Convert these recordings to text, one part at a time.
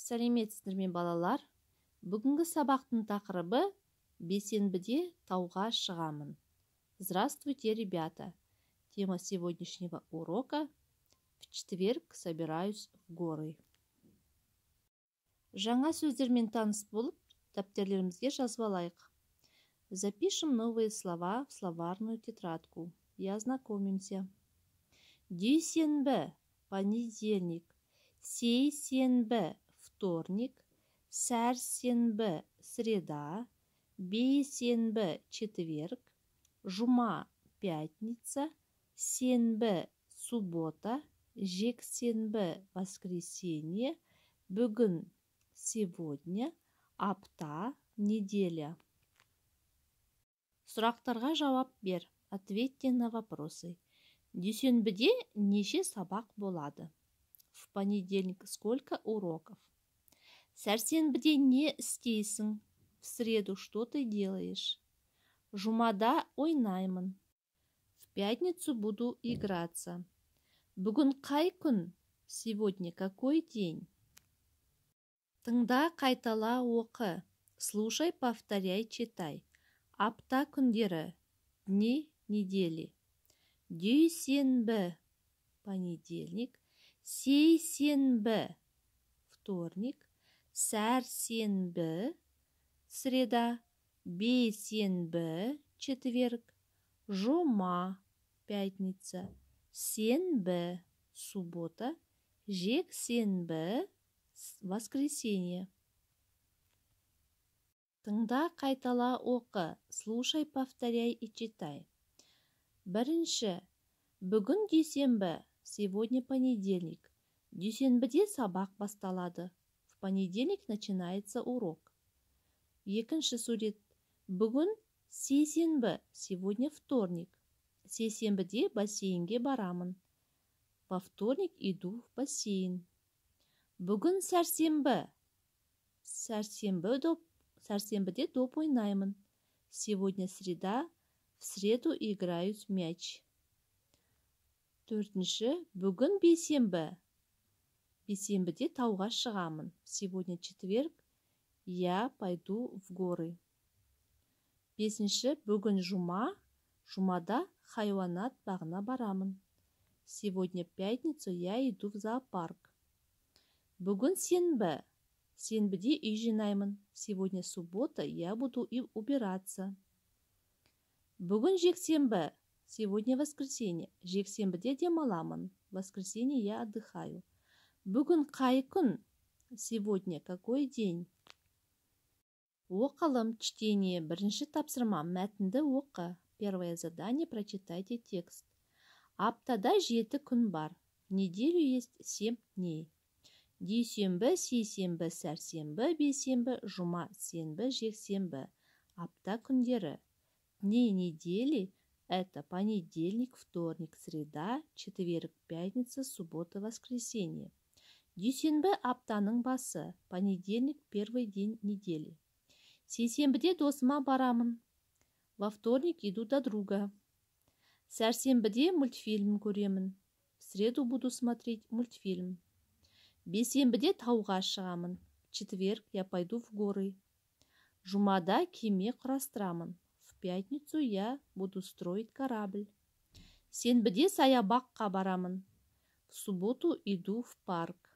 Сәлеметсіздер ме, балалар? Бүгінгі сабақтың тақырыбы: «Бейсенбіде тауға шығамын». Здравствуйте, ребята! Тема сегодняшнего урока: «В четверг собираюсь в горы». Жаңа сөздермен таныс болып, дәптерлерімізге жазып алайық. Запишем новые слова в словарную тетрадку и ознакомимся. Дүйсенбі – понедельник, сейсенбі – вторник, сәрсенбі – среда, бейсенбі – четверг, жұма – пятница, сенбі – суббота, жексенбі – воскресенье, бүгін – сегодня, апта – неделя. Сұрақтарға жауап бер. Ответьте на вопросы. Дүйсенбіде неше сабақ болады? В понедельник сколько уроков? Сәрсенбіде не істейсің? В среду что ты делаешь? Жұмада ойнаймын. В пятницу буду играться. Бүгін қай күн? Сегодня какой день? Тыңда, қайтала, оқы. Слушай, повторяй, читай. Апта күндері. Дни недели. Дүйсенбі – понедельник, сейсенбі – вторник, сәрсенбі – среда, бейсенбі – четверг, жұма – пятница, сенбі – суббота, жексенбі – воскресенье. Тыңда, қайтала, оқы. Слушай, повторяй и читай. Бірінші. Бүгін дүйсенбі. Сегодня понедельник. Дүйсенбіде сабақ басталады. В понедельник начинается урок. Екінші сурет. Бүгін сейсенбі. Сегодня вторник. Сейсенбіде бассейнге барамын. Во вторник иду в бассейн. Бүгін сәрсенбі. Сәрсенбіде доп ойнаймын. Сегодня среда. В среду играю в мяч. Төртінші. Бүгін бейсенбі. Бейсенбіде тауға шығамын. Сегодня четверг. Я пойду в горы. Бесінші. Бүгін жұма. Жұмада хайуанат бағына барамын. Сегодня пятница. Я иду в зоопарк. Бүгін сенбі. Сенбіде үй жинаймын. Сегодня суббота. Я буду убираться. Бүгін жексенбі. Сегодня воскресенье. Жексенбіде демаламын. В воскресенье я отдыхаю. Бүгін қай күн? Сегодня какой день? Оқылым, чтение. Бірінші тапсырма: мәтінді оқы. Первое задание: прочитайте текст. Аптада 7 күн бар. В неделю есть 7 дней. Дүйсенбі, сейсенбі, сәрсенбі, бейсенбі, жұма, сенбі, жексенбі – апта күндері. Дни недели – это понедельник, вторник, среда, четверг, пятница, суббота, воскресенье. Дүйсенбі – аптаның басы. Понедельник – первый день недели. Сейсенбіде досыма барамын. Во вторник иду до друга. Сәрсенбіде мультфильм көремін. В среду буду смотреть мультфильм. Бейсенбіде тауға шығамын. В четверг я пойду в горы. Жұмада кеме құрастырамын. В пятницу я буду строить корабль. Сенбіде саябаққа барамын. В субботу иду в парк.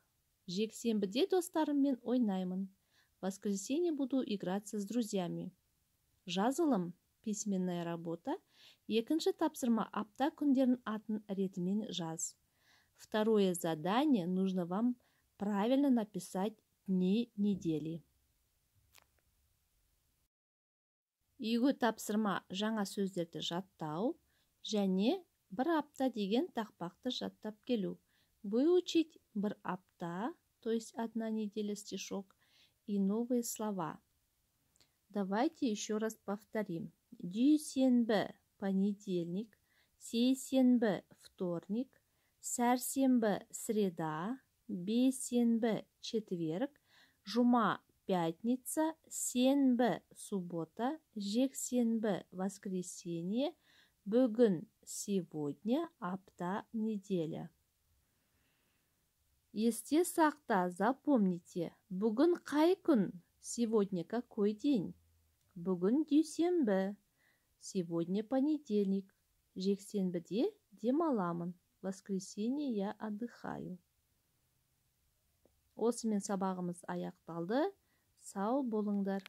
Жексенбіде достарыммен ойнаймын. В воскресенье буду играться с друзьями. Жазылым, письменная работа. Екінші тапсырма: апта күндерінің атын ретімен жаз. Второе задание: нужно вам правильно написать дни недели. Үйге тапсырма: жаңа сөздерді жаттау және «Бір апта» деген тақпақты жаттап келу. Выучить «Бір апта», то есть «Одна неделя», стишок и новые слова. Давайте еще раз повторим. Дүйсенбі – понедельник, сейсенбі – вторник, сәрсенбі – среда, бейсенбі – четверг, жұма – пятница, сенбі – суббота, жексенбі – воскресенье, бүгін – сегодня, апта – неделя. Есте сақта, запомните. Бүгін қай күн? Сегодня какой день? Бүгін дүйсенбі. Сегодня понедельник. Жексенбіде демаламын. В воскресенье я отдыхаю. Осымен сабағымыз аяқталды. Сау болыңдар.